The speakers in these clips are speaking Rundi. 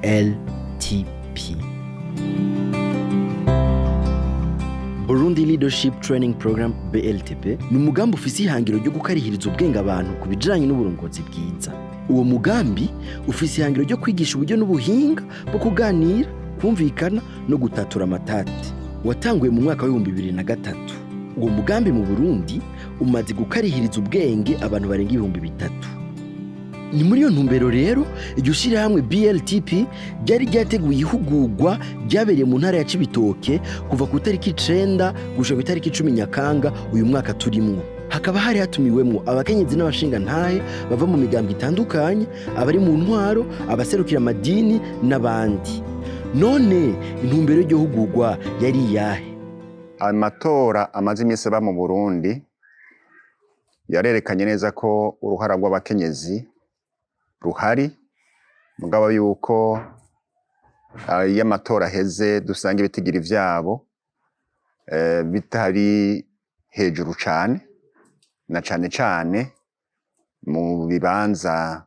BLTP. Burundi Leadership Training Program BLTP ni umugambi ufise ihangiro ryo gukarihiriza ubwenge abantu ku bijanye n'uburongozi bwiza. Uwo mugambi ufise ihangiro ryo kwigisha uburyo n'ubuhinga bwo kuganira, kumvikana no gutatura amatati. Watanguye mu mwaka w'2003. Uwo mugambi mu Burundi umaze gukarihiriza ubwenge abantu barenga 3000. Ni muri iyo ntumbero rero iryo shirahamwe BLTP ryari ryateguye ihugurwa ryabereye mu ntara ya Cibitoke kuva ku itariki 9 gushika ku itariki 10 Nyakanga uyu mwaka turimwo. Hakaba hari hatumiwemwo abakenyezi n'abashingantahe bava mu migambo itandukanye, abari mu ntwaro, abaserukira amadini n'abandi. None intumbero y'iryo hugurwa yari iyahe? Amatora amaze iminsi aba mu Burundi yarerekanye neza ko uruhara rw'abakenyezi ruhari, mugabo yuko iyo amatora aheze dusanga ibitigiri vyabo bitari hejuru cane, na cane cane mu bibanza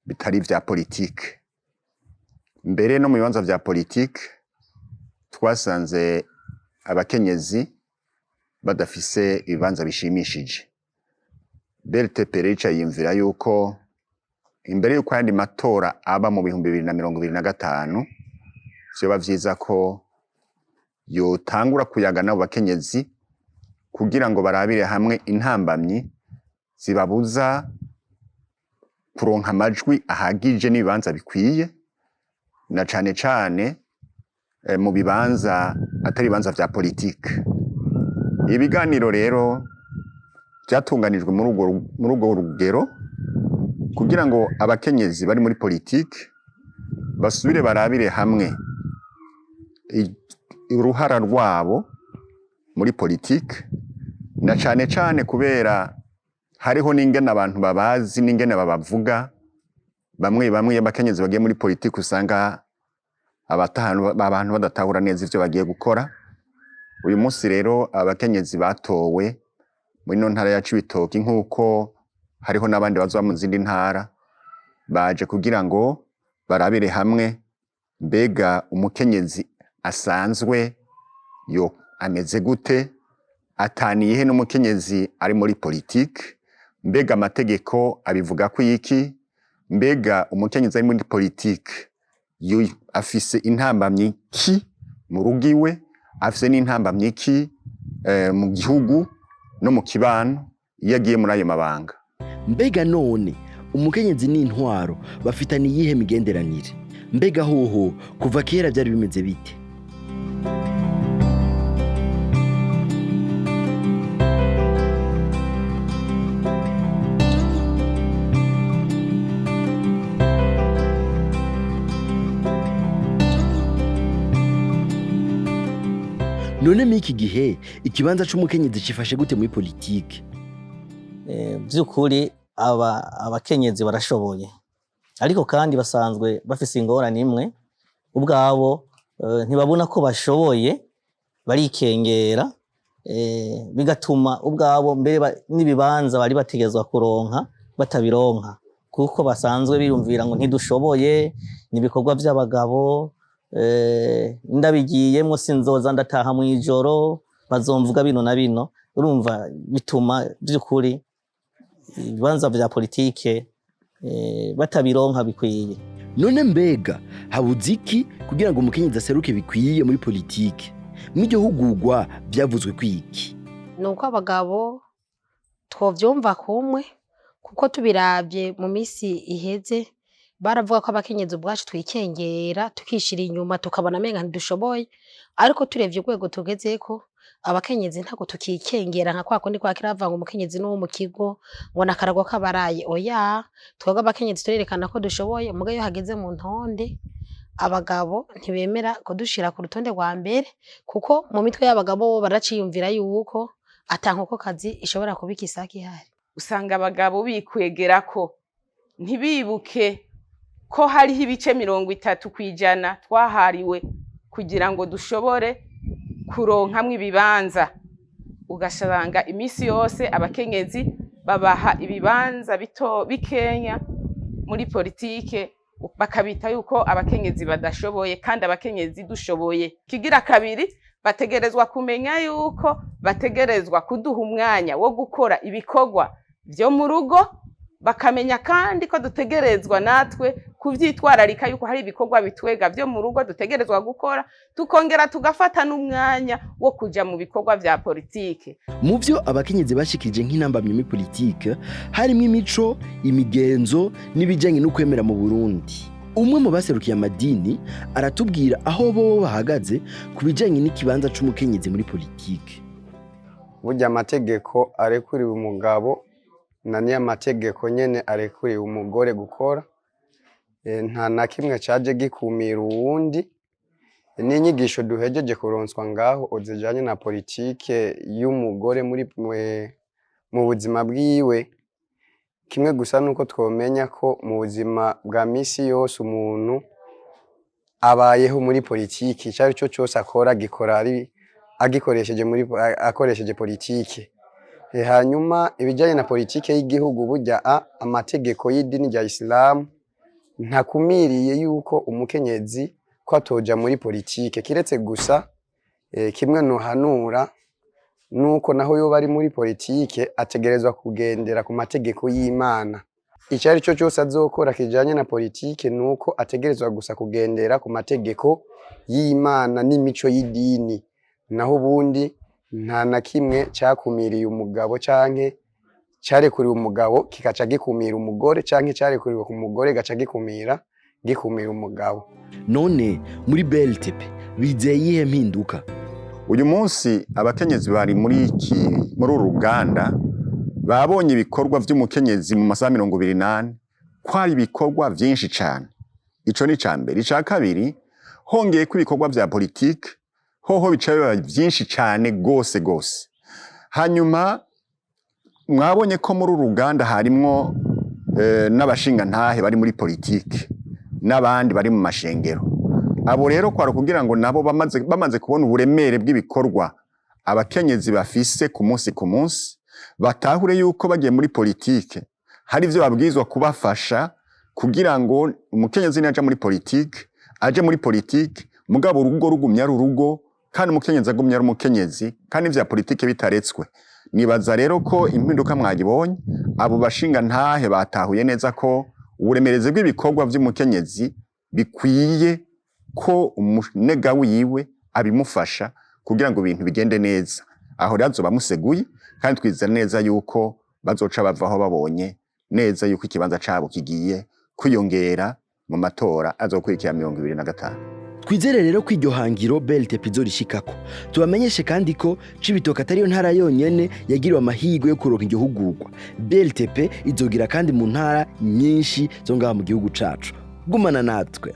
bitari vya politike. Mbere no mu bibanza vya politike twasanze abakenyezi badafise ibibanza bishimishije. BLTP rero ica yiyumvira yuko imbere yuko ayandi matora aba mu 2025, vyoba vyiza ko yotangura kuyaga n'abo bakenyezi kugira ngo barabire hamwe intambamyi zibabuza kuronka amajwi ahagije n'ibibanza bikwiye, na cane cane mu bibanza atari ibibanza vya politike. Ibiganiro rero vyatunganijwe muri urwo rugero kugira ngo abakenyezi bari muri politike basubire barabire hamwe uruhara rwabo muri politike, na cane cane kubera hariho n'ingene abantu babazi n'ingene babavuga. Bamwe bamwe iyo abakenyezi bagiye muri politike usanga abantu badatahura neza ivyo bagiye gukora. Uyu munsi rero abakenyezi batowe muri ino ntara ya Cibitoke, nk'uko hariho n'abandi bazoba mu zindi ntara, baje kugira ngo barabire hamwe mbega umukenyezi asanzwe yo ameze gute, ataniye he n'umukenyezi ari muri politike, mbega amategeko abivuga ko iki, mbega umukenyezi ari muri politike yo afise intambamyi ki mu rugo iwe, afise n'intambamyi ki mu gihugu no mu kibano iyo agiye muri ayo mabanga. Mbega none umukenyezi n'intwaro bafitaniye iyihe migenderanire? Mbega hoho kuva kera byari bimeze bite? None muri iki gihe ikibanza c'umukenyezi cifashe gute muri politike? Vy'ukuri abakenyezi barashoboye, ariko kandi basanzwe bafise ingorane imwe ubwabo, ntibabona ko bashoboye, barikengera, bigatuma ubwabo mbere n'ibibanza bari bategerezwa kuronka batabironka, kuko basanzwe biyumvira ngo ntidushoboye, ni ibikorwa vy'abagabo, ndabigiyemwo sinzoza ndataha mw'ijoro, bazomvuga bino na bino. Urumva bituma vy'ukuri ibibanza vya politike batabironka bikwiye. None mbega habuze iki kugira ngo umukenyezi aseruke bikwiye muri politike? Mw'iryo hugurwa vyavuzwe kwiki? Ni uko abagabo twovyumva kumwe, kuko tubiravye mu misi iheze baravuga ko abakenyezi ubwacu twikengera, tukishira inyuma, tukabona amenga ntidushoboye. Ariko turebye urwego tugezeko, abakenyezi ntabwo tukikengera nka kwa kundi kwa kera bavuga ngo umukenyezi n'uwo mu kigo, ngo nakarago k'abaraye. Oya, twebwe abakenyezi turerekana ko dushoboye. Muga iyo hageze mu ntonde, abagabo ntibemera kudushira ku rutonde rwa mbere, kuko mu mitwe y'abagabo bo baraciyumvira yuko ata nkokokazi ishobora kubika isake ihari. Usanga abagabo bikwegerako, ntibibuke ko hariho ibice 30% twahariwe kugira ngo dushobore kuronkamwo ibibanza. Ugasanga imisi yose abakenyezi babaha ibibanza bito bikenya muri politike. Bakabita yuko abakenyezi badashoboye kandi abakenyezi dushoboye. Kigira kabiri, bategerezwa kumenya yuko bategerezwa kuduha umwanya wo gukora ibikorwa vyo mu rugo, bakamenya kandi ko dutegerezwa natwe kuvyitwararika, yuko hari ibikorwa bitwega vyo mu rugo dutegerezwa gukora, tukongera tugafata n'umwanya wo kuja mu bikorwa vya politike. Mu byo abakenyezi bashikirije nk'intambamyi muri politike harimo imico, imigenzo n'ibijyanye no kwemera mu Burundi. Umwe mu baserukiye amadini aratubwira aho bo bahagaze ku bijyanye n'ikibanza c'umukenyezi muri politike. Burya amategeko arekuriwe umugabo na niyo amategeko nyene arekuriwe umugore gukora. Nta na kimwe caje gikumira uwundi. N'inyigisho duhejeje kuronswa ngaho zijanye na politike y'umugore muri mu buzima bwiwe, kimwe gusa nuko twomenya ko mu buzima bwa misi yose umuntu abayeho muri politiki, ico arico cose akora agikora ari agikoresheje muri akoresheje politike. Hanyuma ibijanye na politike y'igihugu, burya amategeko y'idini rya Isilamu ntakumiriye yuko umukenyezi ko atoja muri politike, kiretse gusa kimwe nohanura nuko naho yoba ari muri politike ategerezwa kugendera ku mategeko y'Imana. Ico arico cose azokora kijanye na politike nuko ategerezwa gusa kugendera ku mategeko y'Imana n'imico y'idini, naho ubundi nta na kimwe cakumiriye umugabo canke carekuriwe umugabo kikaca gikumira umugore, canke carekuriwe ku mugore gaca gikumira umugabo. None muri BLTP bizeye iyihe mpinduka? Uyu munsi abakenyezi bari muri uru ruganda babonye ibikorwa vy'umukenyezi mu masaha 24 ko ari ibikorwa vyinshi cane. Ico ni ica mbere. Ica kabiri, hongeye ko ibikorwa vya politike hoho bica biba vyinshi cane gose gose. Hanyuma mwabonye ko muri uru ruganda harimwo n'abashingantahe bari muri politike n'abandi bari mu mashengero. Abo rero kwari kugira ngo nabo bamaze kubona uburemere bw'ibikorwa abakenyezi bafise ku munsi ku munsi, batahure yuko bagiye muri politike hari ivyo babwirizwa kubafasha kugira ngo umukenyezi naja muri politike aje muri politike, mugabo urugo rugumye ari urugo kandi umukenyezi agumye ari umukenyezi kandi ivya politike bitaretswe. Nibaza rero ko impinduka mwagibonye, abo bashinga ntahe batahuye neza ko uburemerezi bw'ibikorwa vy'umukenyezi bikwiye ko umunega wiwe abimufasha kugira ngo ibintu bigende neza. Aho rero azoba amuseguye, kandi twizera neza yuko bazoca bavaho babonye neza yuko ikibanza cabo kigiye kwiyongera mu matora azokurikira 2025. Twizere rero ko iryo hangiro BLTP izorishikako. Tubamenyeshe kandi ko Cibitoke atariyo ntara yonyene yagiriwe amahirwe yo kuronka iryo hugurwa. BLTP izogira kandi mu ntara nyinshi zo ngaha mu gihugu cacu. Gumana natwe.